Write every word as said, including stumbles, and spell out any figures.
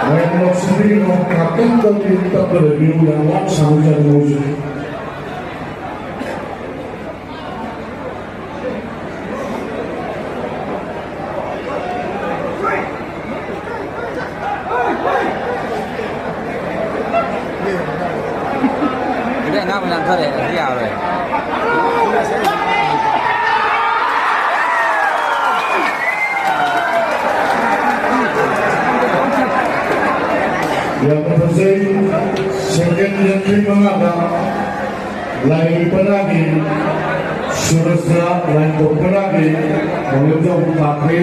ꯃꯌꯥꯝ ꯂꯧꯁꯤꯟꯕꯤꯒꯅꯨ, ꯉꯥꯛꯇꯪꯗꯪꯗꯤ ꯇꯞꯅ ꯂꯩꯕꯤꯌꯨ, ꯌꯥꯝ ꯋꯥꯅ ꯁꯥꯟꯅꯖꯔꯤ ꯃꯣꯏꯁꯨ꯫ ꯑꯗꯨꯗꯤ ꯑꯉꯥꯡ ꯃꯌꯥꯝ ꯊꯣꯛꯂꯛꯑꯦ, ꯑꯗꯨꯗꯤ ꯌꯥꯔꯔꯣꯏ꯫ ꯌꯥꯝꯅ ꯐꯖꯩ꯫ ꯁꯦꯀꯦꯟ ꯌꯥꯡꯈꯩ ꯃꯉꯥꯗ ꯂꯥꯏꯅꯤꯡ ꯄꯅꯥꯒꯤ ꯁꯨꯔꯖꯅ ꯂꯥꯏꯅꯤꯡꯊꯧ ꯄꯅꯥꯒꯤ ꯃꯥꯂꯦꯝꯗ ꯑꯃꯨꯛ ꯂꯥꯛꯈ꯭ꯔꯦ꯫